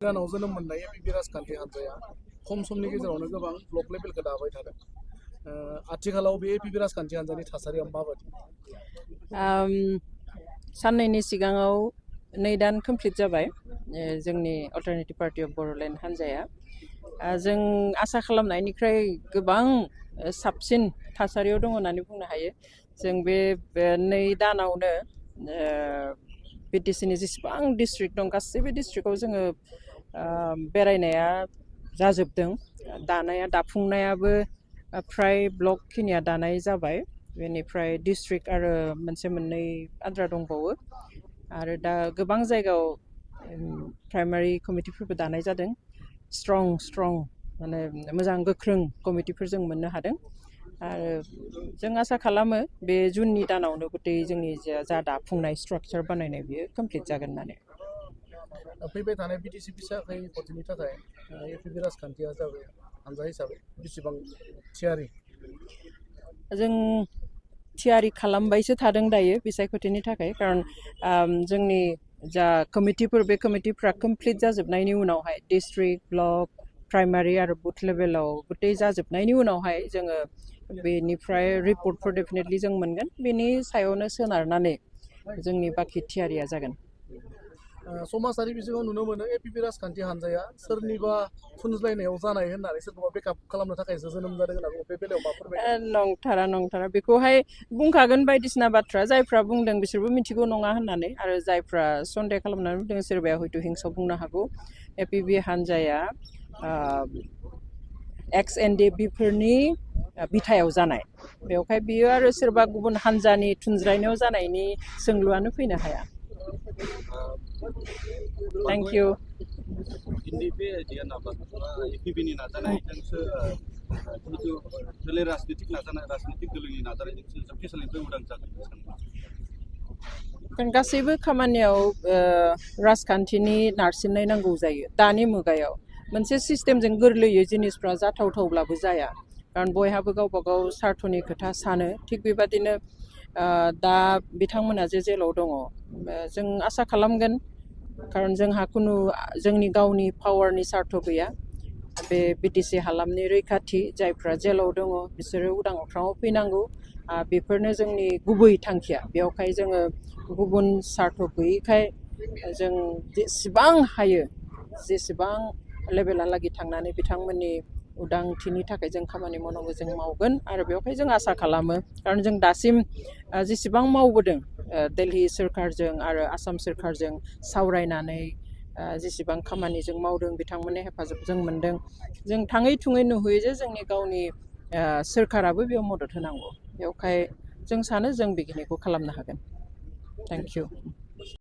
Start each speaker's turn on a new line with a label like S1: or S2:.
S1: गोदानाव जोनोम मोननाय एपिपि राजखान्थि हान्जाया खम समनि गेजेरावनो गोबां ब्लक लेभेलखौ दाबाय थादों। आथिखालाव बे एपिपि राजखान्थि हान्जानि थासारिया माबायदि?
S2: साननैनि सिगाङाव 2 दान कमप्लिट जाबाय जोंनि अल्टारनेटिभ पार्टी अफ बड'लेण्ड हान्जाया। जों आसा खालामनायनिख्रुइ गोबां साबसिन थासारियाव दङ होननानै बुंनो हायो। जों बे 2 दानावनो बिटिसिनि जेसेबां डिस्ट्रिक्ट दं गासैबो डिस्ट्रिक्टआव जोङो बेरायनाया जाजोबदों। दाफुंनायाबो फ्राय ब्लक खिनिया दानाय जाबाय। बेनिफ्राय डिस्ट्रिक्ट आरो मोनसे मोननै आद्रा दंबावो। आरो दा गोबां जायगायाव प्राइमारि कमिटिफोरबो दानाय जादों। स्ट्रं माने मोजां गोख्रों कमिटिफोर जों मोननो हादों। आरो जों आसा खालामो बे जुननि दानावनो गथै जोंनि जा दाफुंनाय स्ट्राक्चार बानायनाय बियो कमप्लिट जागोन होननानै।
S1: फैबाय थानाय बिटिसि बिसायख'थि भटनि थाखाय एपिपि राजखान्थि हान्जा हिसाबै बेसेबां थियारि?
S2: जों थियारि खालामबायसो थादों दायो बिसायख'थिनि थाखाय। खारन जोंनि जा कमिटिफोर बे कमिटिफ्रा कमप्लिट जाजोबनायनि उनावहाय डिस्ट्रिक्ट ब्लक प्राइमारि आरो बुथ लेभेलाव गथै जाजोबनायनि उनावहाय जोङो बेनिफ्राय रिपर्टफोर डेफिनेटलि जों मोनगोन। बेनि सायावनो सोनारनानै जोंनि बाखि थियारिया जागोन।
S1: समाजारि बिजोङाव नुनो मोनो एपिपि राजखान्थि हान्जाया सोरनिबा थुनज्लायनायाव जानाय होननानै सोरखौबा बेकआप खालामनो थाखायसो जोनोम जादों होनना बे बेलायाव मा फोरमायगोन?
S2: नंथारा बेखौहाय बुंखागोन बायदिसिना बाथ्रा। जायफ्रा बुंदों बिसोरबो मिथिगौ नङा होननानै, आरो जायफ्रा सन्देह खालामनानै बुंदों सोरबाया हयथ' हिंसायाव बुंनो हागौ। एपिपि हान्जाया एक्स एनडिएफबिफोरनि बिथायाव जानाय। बेवहाय बियो आरो सोरबा गुबुन हान्जानि थुनज्रायनायाव जानायनि सोंलुआनो फैनो हाया। Thank you.
S3: एपिपिनि नाजानायजोंसो जिहेतु राजनितिक दोलोनि नाजानायजोंसो फेसालनिफ्राय उदां जागोन।
S2: गासैबो खामानियाव राजखान्थिनि नारसिननाय नांगौ जायो। दानि मुगायाव मोनसे सिस्टेमजों गोरलैयै जिनिसफ्रा जाथावथावब्लाबो जाया। खारन बयहाबो गावबा गाव सार्थनि खोथा सानो। थिग बेबादिनो दा बिथांमोना जे जेलाव दङ, जों आसा खालामगोन। खारन जोंहा खुनु जोंनि गावनि पावारनि सार्थ गैया। बे बिटिसि हालामनि रैखाथि, जायफ्रा जेलाव दङ बिसोरो उदां अख्राङाव फैनांगौ। बेफोरनो जोंनि गुबै थांखिया। बेवहाय जोङो गुबुन सार्थ गैयैखाय जों जेसेबां हायो जेसेबां लेभेलालागि थांनानै बिथांमोननि उदांथिनि थाखाय जों खामानि मावनांगौ जों मावगोन। आरो बेवहाय जों आसा खालामो, खारन जों दासिम जेसेबां मावबोदों दिल्ली सोरखारजों आरो आसाम सोरखारजों सावरायनानै जेसेबां खामानि जों मावदों, बिथांमोननि हेफाजाब जों मोनदों। जों थाङै थुङै नुहैयो जे जोंनि गावनि सोरखाराबो बेयाव मदद होनांगौ। बेवहाय जों सानो जों बेखिनिखौ खालामनो हागोन। Thank you.